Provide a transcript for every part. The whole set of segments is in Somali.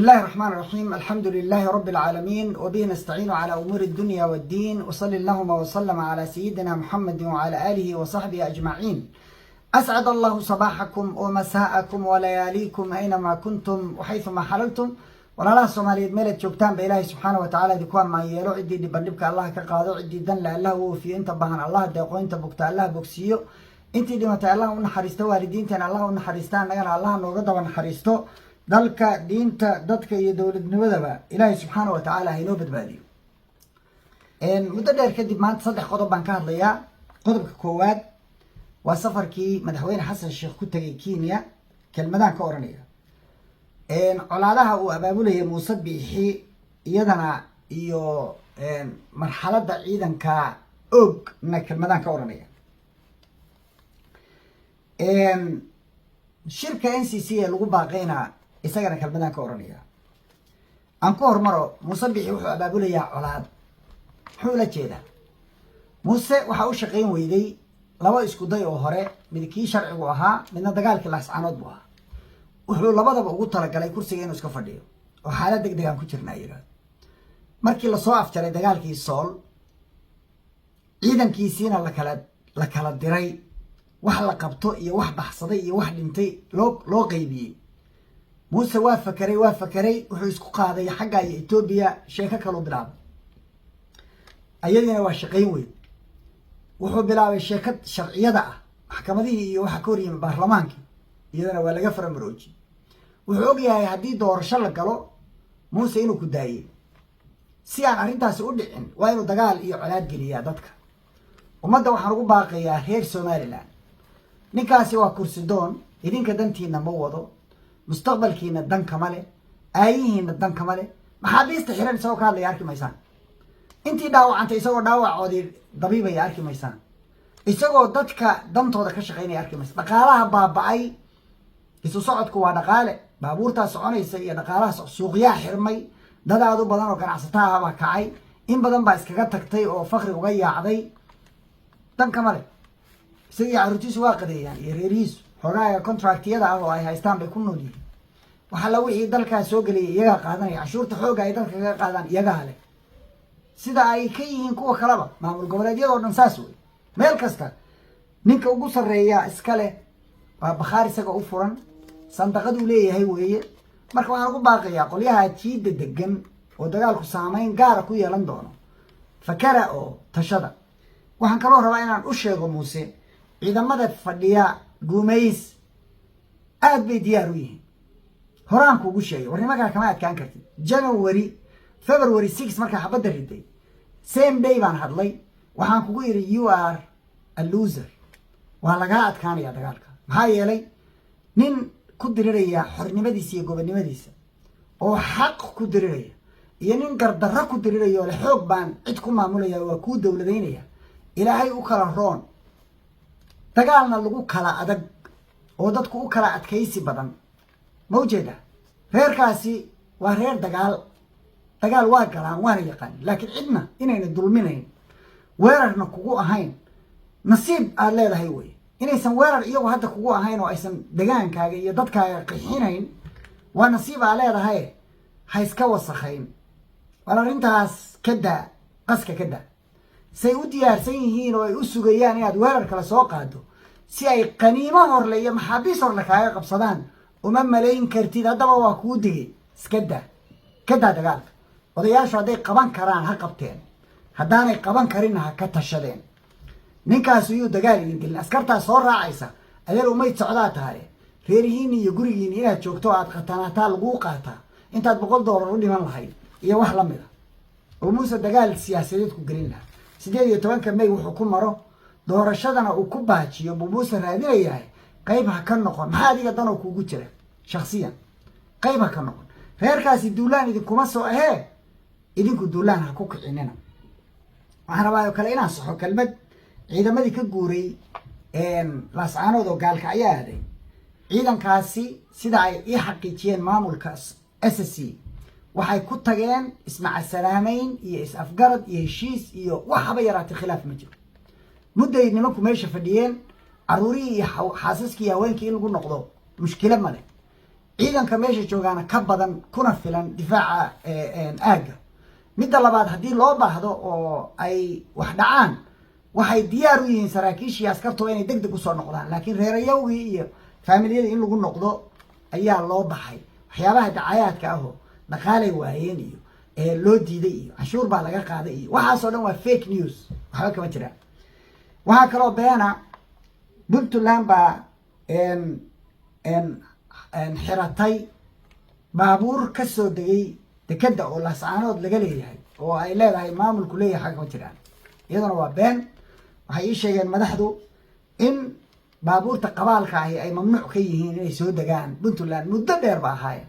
الله الرحمن الرحيم، الحمد لله رب العالمين، وبه نستعين على أمور الدنيا والدين، وصل اللهم وسلم على سيدنا محمد وعلى آله وصحبه أجمعين. أسعد الله صباحكم ومساءكم ولياليكم أينما كنتم وحيثما حللتم. Walaalaha Soomaaliyeed meelaad joogtaan ba, Ilaahay subxaana wa tacala idinku amaan yeelo. Ciddii dhiban dhibka Allah ka qaado, ciddii danle Allah u oofiyo, inta baahan Allah deeqo, inta bugta Allah bogsiiyo, intii dhimatay Allah u naxariisto, waalidiinteena Allah u naxariista, annagana Allah nooga daba naxariisto. Dalka, diinta, dadka iyo dowladnimadaba Ilaahay subxaana wa tacaala hainoo badbaadiyo. Muddo dheer kadib, maanta saddex qodob baan ka hadlayaa. Qodobka koowaad waa safarkii Madaxweyne Xasan Sheekh ku tegay Kenya, kelmadaan ka oranaya. Colaadaha uu abaabulayay Muuse Biixi iyadana iyo marxaladda ciidanka Oogna kelmadaan ka oranaya. Shirka NCC ee lagu baaqayna isagana kelmadaan ka oranaya. Aan ku hormaro, Muuse Biixi wuxuu abaabulayaa colaad. Muxuu ula jeedaa Muuse? Waxaa u shaqayn weyday laba isku day oo hore, mid kii sharcigu ahaa, midna dagaalkii Laascaanood buu ahaa. Wuxuu labadaba ugu talagalay kursiga inuu iska fadhiyo oo xaalad deg degaan ku jirnaa yidhahdo. Markii lasoo afjaray dagaalkii Sool, ciidankiisiina lakala diray, wax la qabto iyo wax baxsaday iyo wax dhintay loo qeybiyey, Muuse waa fakeray, waa fakeray. Wuxuu isku qaaday xagga iyo Etoobiya, sheeko kaluu bilaabay, ayadiina waa shaqayn weyn. Wuxuu bilaabay sheeko sharciyada ah, maxkamadihii iyo waxa ka horyimi baarlamaankii, iyadana waa laga faramarooji. Wuxuu ogyahay haddii doorasho la galo Muuse inuu ku daayey. Si aan arrintaasi u dhicin, waa inuu dagaal iyo colaad geliyaa dadka ummadda. Waxaan ugu baaqayaa reer Somaliland, ninkaasi waa kursi doon. Idinka dantiina ma wado, mustaqbalkiina dan kama leh, aayihiina dan kama leh. Maxaabiista xiran isagoo ka hadlaya arki maysaan, intii dhaawacantay isagoo dhaawacoodii dabiibaya arki maysaan, isagoo dadka dantooda ka shaqaynaya arki maysa. Dhaqaalaha baaba-ay, isu socodku waa dhaqaale, baabuurtaa soconaysa iyo dhaqaalaha. Suuqyaa xirmay, dad aad u badan oo ganacsataa ah baa kacay, in badan baa iskaga tagtay oo fakri uga yaacday. Dan kama leh. Isaga iyo carruurtiisu waa qadeeyaan iyo reerihiisu, xoogaaga contractiyada ah oo ay haystaan bay ku nool yihiin. Waxaa la wixii dalkaa soo gelaya iyagaa qaadanaya, cashuurta xoogga ay dalka kaga qaadaan iyagaa leh, sida ay ka yihiin kuwa kaleba. Maamul goboleedyadoo dhan saas wey. Meel kasta ninka ugu sarreeya iska leh, waa bakhaar isaga u furan, sandaqaduu leeyahay weeye. Marka waxaan ugu baaqayaa qolyaha jiidda degan oo dagaalku saameyn gaara ku yeelan doono, fakara oo tashada. Waxaan kaloo rabaa inaan u sheego Muuse, ciidamada fadhiya Gumays aad bay diyaar u yihiin. Horaan kuugu sheegay, war nimankaa kama adkaan kartid. January, February 6 markaa xabadda riday, same day baan hadlay. Waxaan kugu yidhi, "You are a loser, waa lagaa adkaanaya dagaalka." Maxaa yeelay, nin ku diriraya xornimadiisa iyo gobonnimadiisa oo xaq ku diriraya iyo nin gardarro ku diriraya oo le xoog baan cid ku maamulaya, waa kuu dowladaynaya, Ilaahay u kala roon, dagaalna lagu kala adag oo dadku u kala adkaysi badan. Ma ujeeda? Reerkaasi waa reer dagaal, dagaal waa galaan, waana yaqaanin, laakiin cidna inayna dulminayn, weerarna kugu ahayn, nasiib aada leedahay wey. Inaysan weerar iyagu hadda kugu ahayn oo aysan degaankaaga iyo dadkaaga qixinayn waa nasiib aa leedahay. Ha iska wasakhayn. War arrintaas ka daa, qaska ka daa. Say u diyaarsan yihiin oo ay u sugayaan inaad weerar kale soo qaado si ay qaniimo horle iyo maxaabiis horle kaaga qabsadaan, uma malayn kartid. Haddaba waa kuu digay, iska daa, ka daa dagaalka. Odayaashu hadday qaban karaan ha qabteen, haddaanay qaban karinna ha ka tashadeen. Ninkaas yuu dagaal idin gelin. Askartaa soo raacaysa, adeer umayd socdaa tahay. Reerihiini iyo gurigiini inaad joogto o aad qatanaataa laguu qaataa intaad $100 u dhiman lahayd iyo wax lamid a oo Muuse dagaal siyaasadeed ku gelin lahaa. 18-ka May wuxuu ku maro, doorashadana uu ku baajiyo buu Muuse raadinayahay. Qayb ha ka noqon. Maxaa adiga danoo kuugu jira shaksiyan? Qayb ha ka noqon. Reerkaasi duulaan idinkuma soo ahee, idinku duulaan ha ku kicinina. Waxaan rabaa oo kale inaan saxo kelmad. Ciidamadii ka guuray Laascaanood oo Gaalka ayaa aaday, ciidankaasi sida ay ii xaqiijiyeen maamulka SSC, waxay ku tageen ismacasalaameyn iyo is-afgarad iyo heshiis, iyo waxaba yaraatay khilaaf ma jiro. Mudday nimanku meesha fadhiyeen, caruurihii iyo xaasaskii iyo haweenkii in lagu noqdo mushkilo male. Ciidanka meesha joogaana ka badan kuna filan difaaca aagga. Midda labaad, haddii loo baahdo oo ay wax dhacaan, waxay diyaar u yihiin saraakiishii askartuba inay deg deg usoo noqdaan. Laakiin reerayowgii iyo faamiliyadii in lagu noqdo ayaa loo baxay. Waxyaabaha dacayaadka ahoo dhaqaalay waayeen iyo loo diiday iyo canshuur baa laga qaaday iyo waxaasoo dhan waa fake news, waxba kama jiraan. Waxaa kaloo beena Puntland baa xiratay baabuur ka soo degay dekeda oo Laascaanood laga leeyahay oo ay leedahay maamulku leeyahay. Xagga kama jiraan, iyaduna waa been. Waxay ii sheegeen madaxdu in baabuurta qabaalka ahi ay mamnuuc ka yihiin inay soo degaan Puntland. Muddo dheer ba ahaayeen.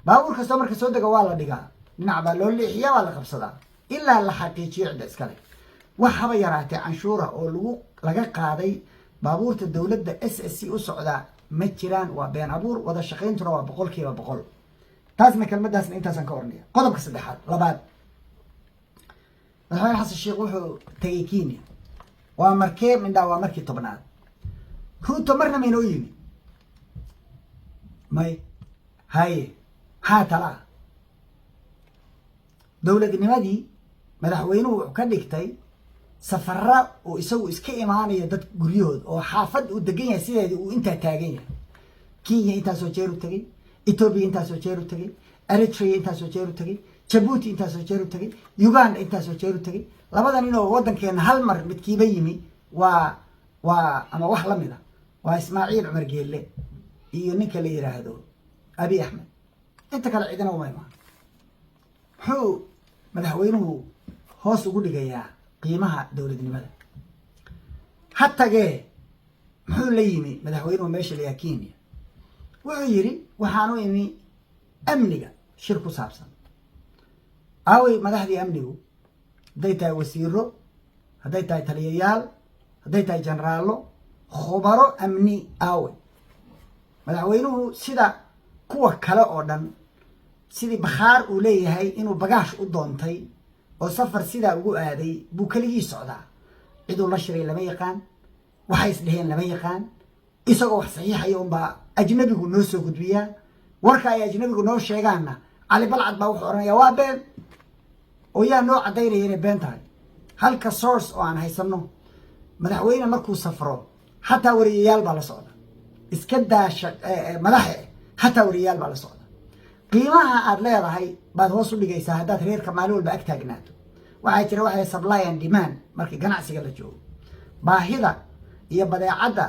Baabuur kastoo marka soo dega waa la dhigaa, dhinac baa loo leexiyaa, waa la qabsadaa ilaa la xaqiijiyo cidda iskale. Wax haba yaraatee canshuura oo laga qaaday baabuurta dowladda SSC u socdaa ma jiraan, waa been abuur. Wada shaqayntuna waa 100%. Taasna kelmadaasna intaasaan ka oranaya. Qodobka saddexaad, labaad, Madaxweyne Xasan Sheekh wuxuu tegay Kenya. Waa markee mindhaa? Waa markii 10aad. Ruuto marna maynoo yimi may haye. Maxaa talaa? Dowladnimadii madaxweynuhu wuxuu ka dhigtay safara uu isagu iska imaanayo dad guryahood oo xaafad uu degan yahay, sideedii uu intaa taagan yahay. Kenya intaasoo jeer u tegay, Etoobiya intaasoo jeer u tegay, Eritrea intaasoo jeer u tegay, Jabuuti intaasoo jeer u tegay, Uganda intaasoo jeer u tegay. Labada nin oo waddankeena hal mar midkiiba yimi waa ama wax lamid a waa Ismaaciil Cumar Geelle iyo ninka la yiraahdo Abi Axmed. Inta kale cidina uma imaan. Muxuu madaxweynuhu hoos ugu dhigayaa qiimaha dowladnimada? Ha tagee, muxuu la yimi madaxweynuhu meesha layaa Kenya? Wuxuu yidhi waxaanu imi amniga, shir ku saabsan. Aawey madaxdii amnigu? Hadday tahay wasiiro, hadday tahay taliyayaal, hadday tahay jenaraallo, khubaro amni, aawey? Madaxweynuhu sida kuwa kale oo dhan, sidii bakhaar uu leeyahay inuu bagaash u doontay oo safar sidaa ugu aaday buu keligii socdaa. Ciduu la shiray lama yaqaan, waxay isdheheen lama yaqaan. Isagoo wax saxiixaya unbaa ajnabigu noo soo gudbiyaa. Warka ay ajnabigu noo sheegaanna Cali Balcad baa wuxuu odhanaya waa been, oo yaa noo caddaynaya inay been tahay? Halka source oo aan haysano, madaxweyne markuu safro xataa wariyayaal baa la socda. Iska daa madaxe, xataa wariyayaal baa la socda. Qiimaha aad leedahay baad hoos u dhigaysaa haddaad reerka maalin walba ag taagnaato. Waxaa jira waxay supply and demand markii ganacsiga la joogo. Baahida iyo badeecadda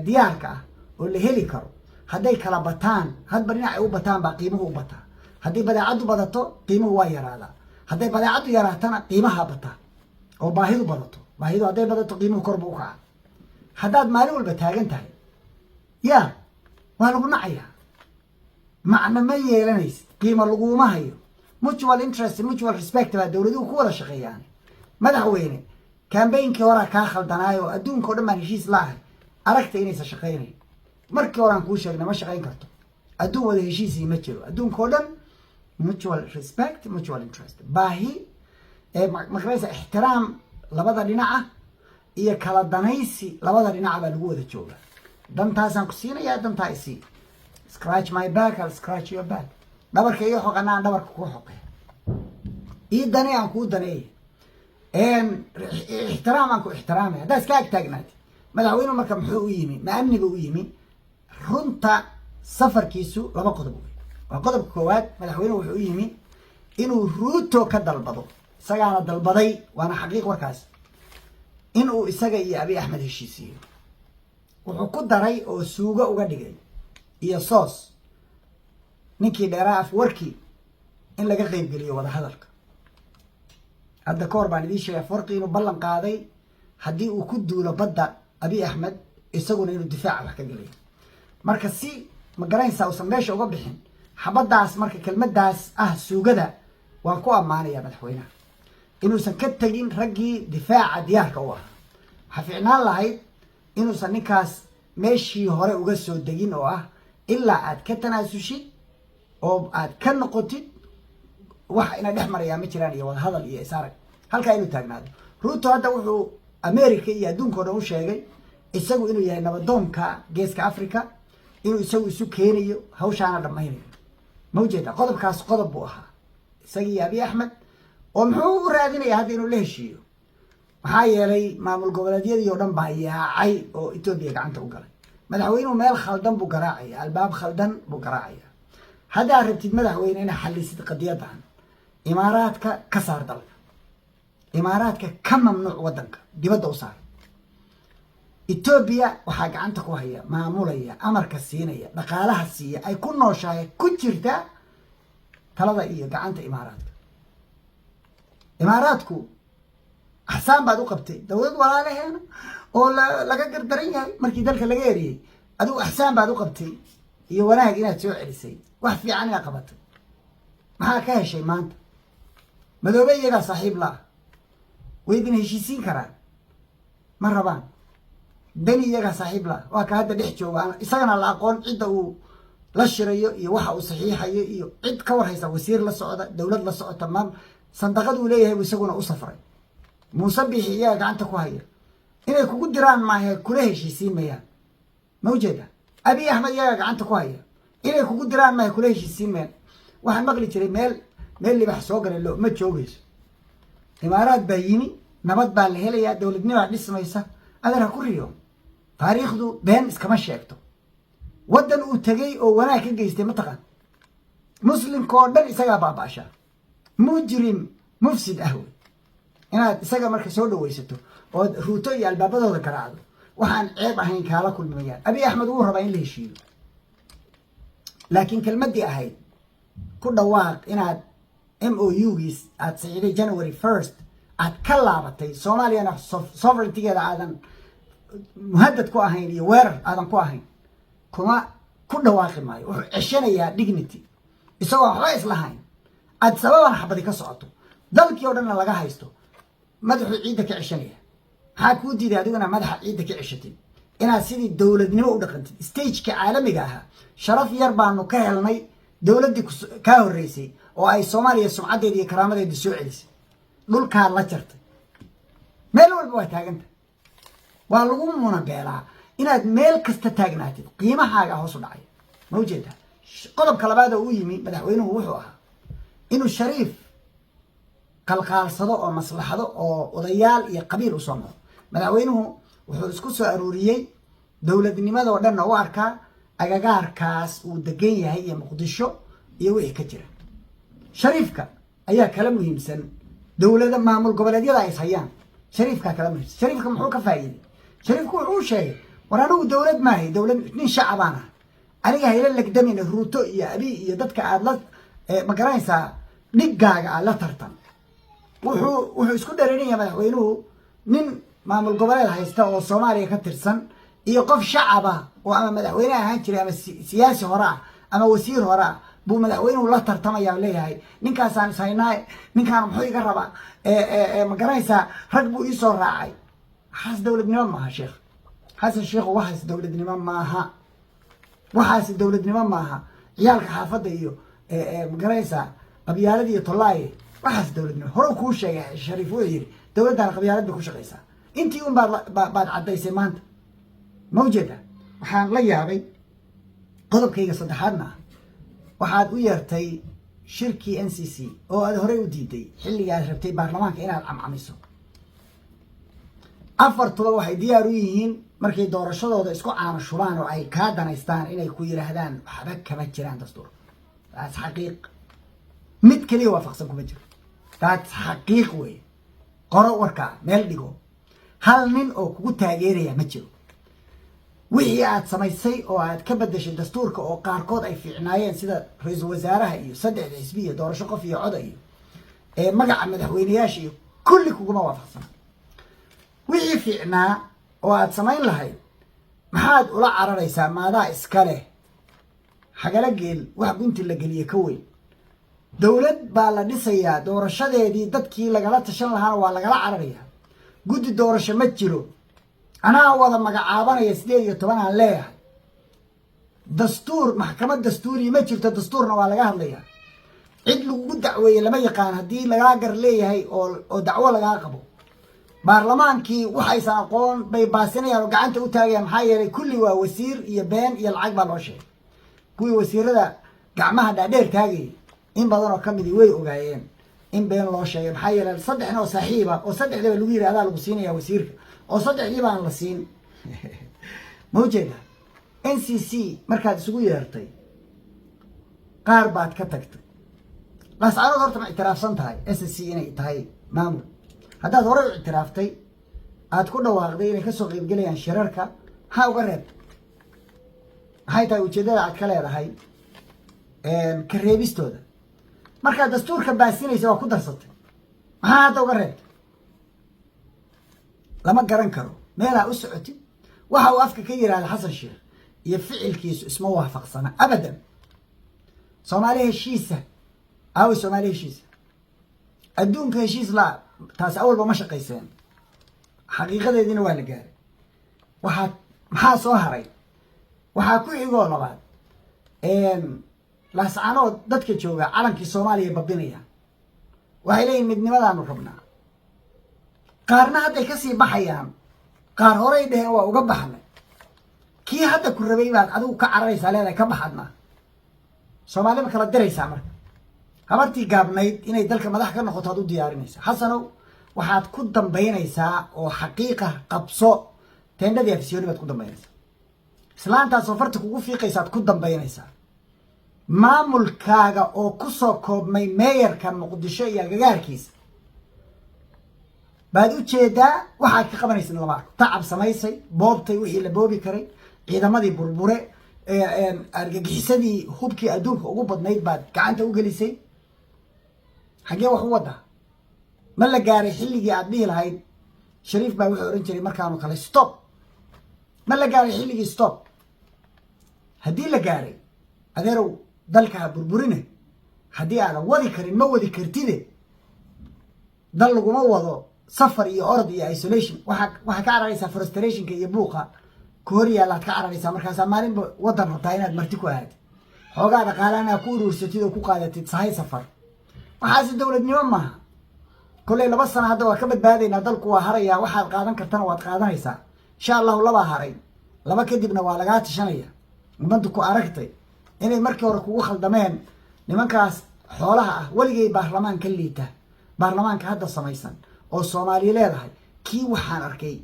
diyaarka ah oo la heli karo hadday kala bataan, hadba dhinacay u bataan baa qiimuhu u bataa. Haddii badeecaddu badato, qiimuhu waa yaraadaa. Hadday badeecaddu yaraatana, qiimaha bataa oo baahidu badato. Baahidu hadday badato, qiimuhu kor buu u kaca. Haddaad maalin walba taagan tahay, yaa waa lagu nacayaa, macna ma yeelanaysid, qiimo laguma hayo. Mutual interest, mutual respect baa dowladuhu ku wada shaqeeyaan. Madaxweyne, campaign-kii horaa kaa khaldanaayo. Adduunka o dhan baan heshiis laahay, aragta inaysan shaqaynayn. Markii horaan kuu sheegnay, ma shaqayn karto. Adduun wada heshiisii ma jiro. Adduunka o dhan mutual respect, mutual interest, baahi maqlaysa, ixtiraam labada dhinaca iyo kala danaysi labada dhinaca baa lagu wada jooga. Dantaasaan ku siinayaa, dantaa isii. Scratch my back, I'll scratch your back. Dhabarka ii xoq, anaan dhabarka kuu xoqe. Ii dane, aan kuu daneeya. Ixtiraam, aan ku ixtiraamay. Haddaa iska ag taagnaati. Madaxweynuhu marka muxuu u yimi? Ma amniga u yimi? Runta safarkiisu laba qodob wey. Waa qodobka koowaad, madaxweynuhu wuxuu u yimi inuu Ruuto ka dalbado, isagaana dalbaday, waana xaqiiq warkaas, inuu isaga iyo Abiy Axmed heshiisiiyo. Wuxuu ku daray oo suugo uga dhigay iyo soos ninkii dheeraa Afwarkii in laga qeybgeliyo wadahadalka. Hadda ka hor baan idiin sheegay Afwarki inuu ballan qaaday haddii uu ku duulo badda Abiy Axmed, isaguna inuu difaaca wax ka gelayo. Marka si ma garanaysaa uusan meesha uga bixin xabaddaas. Marka kelmaddaas ah suugada waan ku ammaanaya madaxweynaha, inuusan ka tegin raggii difaaca diyaarka u ahaa. Waxaa fiicnaan lahayd inuusan ninkaas meeshii hore uga soo degin, oo ah ilaa aad ka tanaasushid oo aad ka noqotid wax ina dhex marayaa ma jiraan iyo wadahadal iyo isarag, halkaa inuu taagnaado. Ruuto hadda wuxuu America iyo adduunka o dhan u sheegay isagu inuu yahay nabadoonka Geeska Africa. Inuu isagu isu keenayo, hawshaana dhammaynayo. Ma ujeeda? Qodobkaas qodob buu ahaa, isagii Abiy Axmed. Oo muxuu u raadinaya hadda inuu la heshiiyo? Maxaa yeelay, maamul goboleedyadii oo dhan baa yaacay oo Etoobiya gacanta u galay. Madaxweynuhu meel khaldan buu garaacaya, albaab khaldan buu garaacaya. Haddaad rabtid, madaxweyne, inaad xalisid qadiyadan, Imaaraadka ka saar dalka, Imaaraadka ka mamnuuc waddanka, dibadda u saar. Etoobiya waxaa gacanta ku haya, maamulaya, amarka siinaya, dhaqaalaha siiya, ay ku nooshahay, ku jirta talada iyo gacanta Imaaraadka. Imaaraadku axsaan baad u qabtay, dowlad walaalaheena oo laga gardaran yahay markii dalka laga eriyey. Adigu axsaan baad u qabtay iyo wanaag inaad soo celisay, wax fiican inaad qabatay. Maxaa ka heshay maanta? Madoobe iyagaa saaxiib la ah, way idin heshiisiin karaan, ma rabaan. Dani iyagaa saaxiib la ah, waa ka hadda dhex jooga, isagana la aqoon cidda uu la shirayo iyo waxa uu saxiixayo iyo cid ka war haysa. Wasiir la socda, dowlad la socota, ma sandaqaduu leeyahay buu isaguna u safray. Muuse Bixi iyaga gacanta ku haya, inay kugu diraan maahe kula heshiisiin mayaan. Ma ujeeda? Abiy Axmed iyaga gacanta ku haya, inay kugu diraan maahe kula heshiisiin mayaan. Waxaan maqli jiray, meel libax soo galay lo ma joogayso. Imaaraad baa yimi, nabad baa la helayaa, dowladnimaa dhismaysa. Adeer, ha ku riyo, taariikhdu been iskama sheegto. Waddan uu tegey oo wanaag ka geystay, mataqaan, muslimka oo dhan isagaa baaba'shaa. Mujrim mufsid ah wey. Inaad isaga marka soo dhawaysato ood Ruuto iyo albaabadooda garaacdo, waxaan ceeb ahayn kaala kulmayaan. Abiy Axmed wuu rabaa in la heshiiyo, laakiin kelmaddii ahayd ku dhawaaq inaad MOU-giis aad saxiiday January 1st aad ka laabatay, Soomaaliyana sovereignty-geeda aadan muhadad ku ahayn iyo weerar aadan ku ahayn, kuma ku dhawaaqi maayo. Wuxuu ceshanayaa dignity isagoo waxba islahayn. Aad sababan xabadi ka socoto, dalkii oo dhanna laga haysto, madaxuu ciidda ka ceshanaya. Maxaa kuu diiday adiguna madaxa ciidda ka ceshatid, inaad sidii dowladnimo u dhaqantid stage-ka caalamiga ahaa? Sharaf yar baanu ka helnay dowladdii kaa horreysay oo ay Soomaaliya sumcaddeeda iyo karaamadeeda soo celisay. Dhulkaa la jartay, meel walba waa taaganta, waa lagu munabeelaa. Inaad meel kasta taagnaatid, qiimahaaga hoos u dhacay. Ma ujeedaa? Qodobka labaad oo u yimi madaxweynuhu wuxuu ahaa inuu Shariif qalqaalsado oo maslaxdo oo odayaal iyo qabiil usoo maro. Madaxweynuhu wuxuu isku soo aruuriyey dowladnimadoo dhanna u arkaa agagaarkaas uu degan yahay iyo Muqdisho iyo wixii ka jira. Shariifka ayaa kala muhiimsan dowlada maamul goboleedyada ay ishayaan. Shariifkaa kala muhiimsan. Shariifka muxuu ka faa'iiday? Shariifku wuxuu sheegay: "War, anigu dowlad maahay, dowlad nin shacabaan ah. Aniga hayla legdamina, Ruuto iyo Abi iyo dadka aad la, ma garanaysaa, dhiggaaga aad la tartan." Wuxuu isku dhereerinaya madaxweynuhu nin maamul goboleed haysta oo Soomaaliya ka tirsan iyo qof shacaba oo ama madaxweyne ahaan jiray ama siyaasi hore ah ama wasiir hore ah buu madaxweynuhu la tartamaya. Leeyahay, "Ninkaasaan ishaynaa, ninkaan muxuu iga rabaa? Ma garanaysaa, rag buu iisoo raacay." Waxaas dowladnimo maaha, Sheekh Xasan Sheikhu. Waxaas dowladnimo maaha, waxaas dowladnimo maaha. Ciyaalka xaafadda iyo, ma garanaysaa, qabyaalada iyo tollaaye, waxaas dowladnimo. Hore kuu sheegay Shariif, wuxuu yidhi dowladdan qabyaalad bay ku shaqaysaa. Intii un baad caddaysay maanta. Ma ujeeda? Waxaan la yaabay, qodobkayga saddexaadna ah, waxaad u yeertay shirkii NCC oo aad horey u diiday xilligaad rabtay baarlamaanka inaad camcamiso. Afartuba waxay diyaar u yihiin markay doorashadooda isku caano shubaan oo ay kaa danaystaan inay ku yidhaahdaan waxba kama jiraan dastuur. Taas xaqiiq, mid keliya waafaqsan kuma jiro. Taas xaqiiq wey. Qoro warkaa, meel dhigo. Hal nin oo kugu taageeraya ma jiro. Wixii aad samaysay oo aad ka bedeshay dastuurka, oo qaarkood ay fiicnaayeen, sida ra-iisul wasaaraha iyo saddexda xisbi iyo doorasho qof iyo coda iyo magaca madaxweyneyaasha iyo kulli, kuguma waafaqsana. Wixii fiicnaa oo aad samayn lahayd maxaad ula cararaysaa? Maadaa iska leh xagala geel wax gunti la geliye ka weyn. Dowlad baa la dhisayaa, doorashadeedii dadkii lagala tashan lahaana waa lagala cararayaa. Guddi doorasho ma jiro, anaa wada magacaabanaya, 18 aan leeyahay. Dastuur, maxkamad dastuuriya ma jirto, dastuurna waa laga hadlayaa. Cid lagugu dacweeye lama yaqaan haddii lagaa gar leeyahay oo dacwo lagaa qabo. Baarlamaankii waxaysan aqoon bay baasinayaan oo gacanta u taagayaan. Maxaa yeelay, kulli waa wasiir iyo been iyo lacag baa loo sheegay. Kuwii wasiirada gacmaha dhaadheer taagayay in badan oo kamidii way ogaayeen in been loo sheegay. Maxaa yeelay, saddexna oo saaxiiba oo saddexdaba lagu yidhi adaa lagu siinaya wasiirka, oo saddexdii baan la siin. Ma ujeeda? NCC markaad isugu yeertay, qaar baad ka tagtay. Laascaanood horta ma ictiraafsan tahay SSC inay tahay maamul? Haddaad horey u ictiraaftay, aad ku dhawaaqday inay kasoo qeybgelayaan shirarka, maxaa uga reebtay? Maxay tahay ujeeddada aad ka leedahay ka reebistooda? Markaad dastuurka baasinaysa waa ku darsatay, maxaa hadda uga reebtay? Lama garan karo meelaa u socotid. Waxa uu afka ka yihahda Xasan Sheekh iyo ficilkiisu isma waafaqsana abadan. Soomaali heshiisa aawi? Soomaali heshiisa, adduunka heshiis laa, taasi awalba ma shaqayseen, xaqiiqadeediina waa la gaaray. Waxaa maxaa soo haray? Waxaa ku xigoo labaad, Laascanood dadka jooga calankii Soomaaliya babinaya. Waxay leeyihin midnimadaanu rabnaa. Qaarna hadday kasii baxayaan, qaar horey dheheen waa uga baxnay. Kii hadda ku rabay baad adigu ka cararaysaa, leedahay ka baxadna. Soomaali ma kala diraysaa? Marka habartii gaabnayd inay dalka madax ka noqoto aad u diyaarinaysaa. Xasanow, waxaad ku dambaynaysaa oo xaqiiqa qabso, teendhadii Afisyooni baad ku dambaynaysaa. Islaantaasoo farta kugu fiiqaysaad ku dambaynaysaa. Maamulkaaga oo kusoo koobmay meeyarka Muqdisho iyo agagaarkiisa baad u jeedaa. Waxaad ka qabanaysa lama arko. Tacab samaysay, boobtay wixii la boobi karay, ciidamadii burbure, argagixisadii hubkii adduunka ugu badnayd baad gacanta u gelisay. Xaggee wax u wadaa? Ma la gaaray xilligii aad dhihi lahayd? Shariif baa wuxuu odhan jiray markaanu kale "stop". Ma la gaaray xilligii stop? Haddii la gaaray, adeerow, dalka ha burburine. Haddii aadan wadi karin, ma wadi kartide. Dal laguma wado safar iyo orod iyo isolation. Waxaa ka cararaysaa frustrationka iyo buuqa ku hor yaalaad ka cararaysaa. Markaasaa maalinba waddan rabtaa inaad marti ku ahaatid, xoogaa dhaqaalana ku uruursatid oo ku qaadatid sahay safar. Waxaasi dowladnimo maaha. Kollay 2 sano hadda waa ka badbaadaynaa, dalku waa harayaa. Waxaad qaadan kartana waad qaadanaysaa, insha Allahu. Labaa haray, laba kadibna waa lagaa tashanaya. Ummaddu ku aragtay inay markii hore kugu khaldameen. Nimankaas xoolaha ah weligay baarlamaan ka liita baarlamaanka hadda samaysan oo Soomaaliya leedahay. Kii waxaan arkay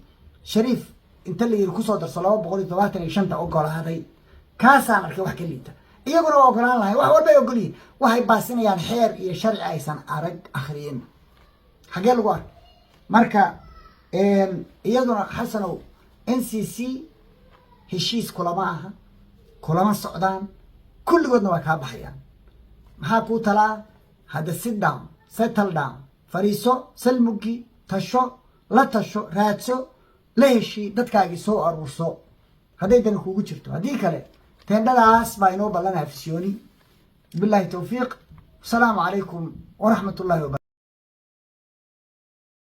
Shariif inta la yiri kusoo darso 275-ta ogolaaday, kaasaan arkay wax ka liita. Iyaguna waa ogolaan lahay, wax walbay ogolyihin. Waxay baasinayaan xeer iyo sharci aysan arag akriyin. Xaggee lagu arkay? Marka iyaduna, Xasanow, NCC heshiis kulama aha, kulama socdaan, kulligoodna waa kaa baxayaan. Maxaa kuu talaa hadda? Sit down, settle down, fariiso, salmugi, tasho, la tasho, raadso, la heshii dadkaagii, soo aruurso hadday dani kugu jirto. Haddii kale, teendhadaas baa inoo ballanaa Afisyooni. Billahi towfiiq. Asalaamu calaykum waraxmat ullahi wabarakatu.